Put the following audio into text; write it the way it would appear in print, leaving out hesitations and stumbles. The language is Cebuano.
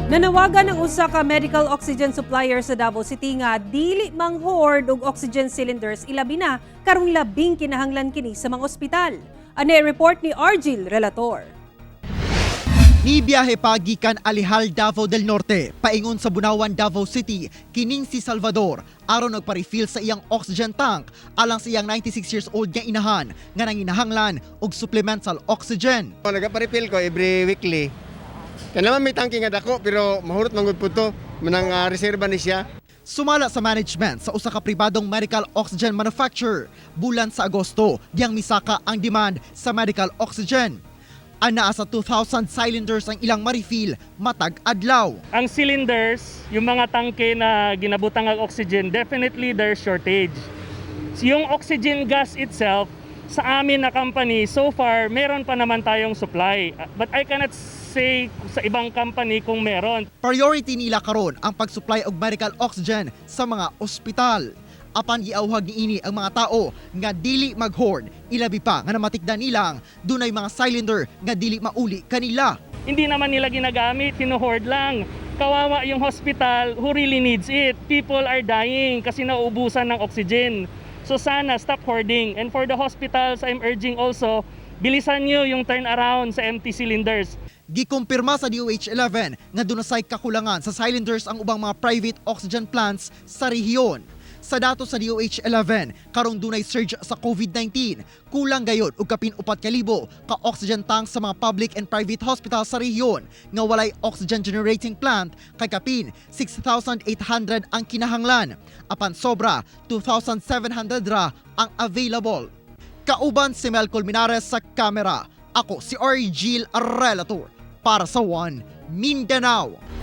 Nanawagan ang usa ka medical oxygen supplier sa Davao City nga dili mang-hoard og oxygen cylinders, ilabi na karong labing kinahanglan kini sa mga ospital. Ani report ni Argil Relator. Nibiyahe pa gikan Alihal, Davao del Norte, paingon sa Bunawan, Davao City, kining si Salvador aron nagpa-refill sa iyang oxygen tank alang sa iyang 96 years old nga inahan nga nanginahanglan og supplemental oxygen. Oh, nagpa-refill ko every weekly. Kaya naman may tangke nga dako pero mahurot man gud po to. Manang reserba ni siya. Sumala sa management sa usa ka pribadong medical oxygen manufacturer, bulan sa Agosto, diyang misaka ang demand sa medical oxygen. Anaa sa 2,000 cylinders ang ilang ma-refill matag adlaw. Ang cylinders, yung mga tangke na ginabutang ang oxygen, definitely there's shortage. Yung oxygen gas itself, sa amin na company, so far, meron pa naman tayong supply. But I cannot say sa ibang company kung meron. Priority nila karon ang pag-supply og medical oxygen sa mga ospital. Apan giawhag niini ang mga tao nga dili mag-hoard, ilabi pa nga namatikdan nilang dunay mga cylinder nga dili mauli kanila. Hindi naman nila ginagamit, hinuhoard lang. Kawawa yung hospital who really needs it. People are dying kasi nauubusan ng oxygen. So sana stop hoarding. And for the hospitals, I'm urging also, bilisan nyo yung turnaround sa empty cylinders. Gikumpirma sa DOH-11 nga dunay kakulangan sa cylinders ang ubang mga private oxygen plants sa rehiyon. Sa datos sa DOH-11, karong dunay surge sa COVID-19, kulang gayod og kapin 4,000 ka oxygen tanks sa mga public and private hospitals sa rehiyon nga walay oxygen generating plant kay kapin 6,800 ang kinahanglan. Apan sobra 2,700 ra ang available. Kauban si Mel Colmenares sa kamera. Ako si Argil Relator para sa One Mindanao.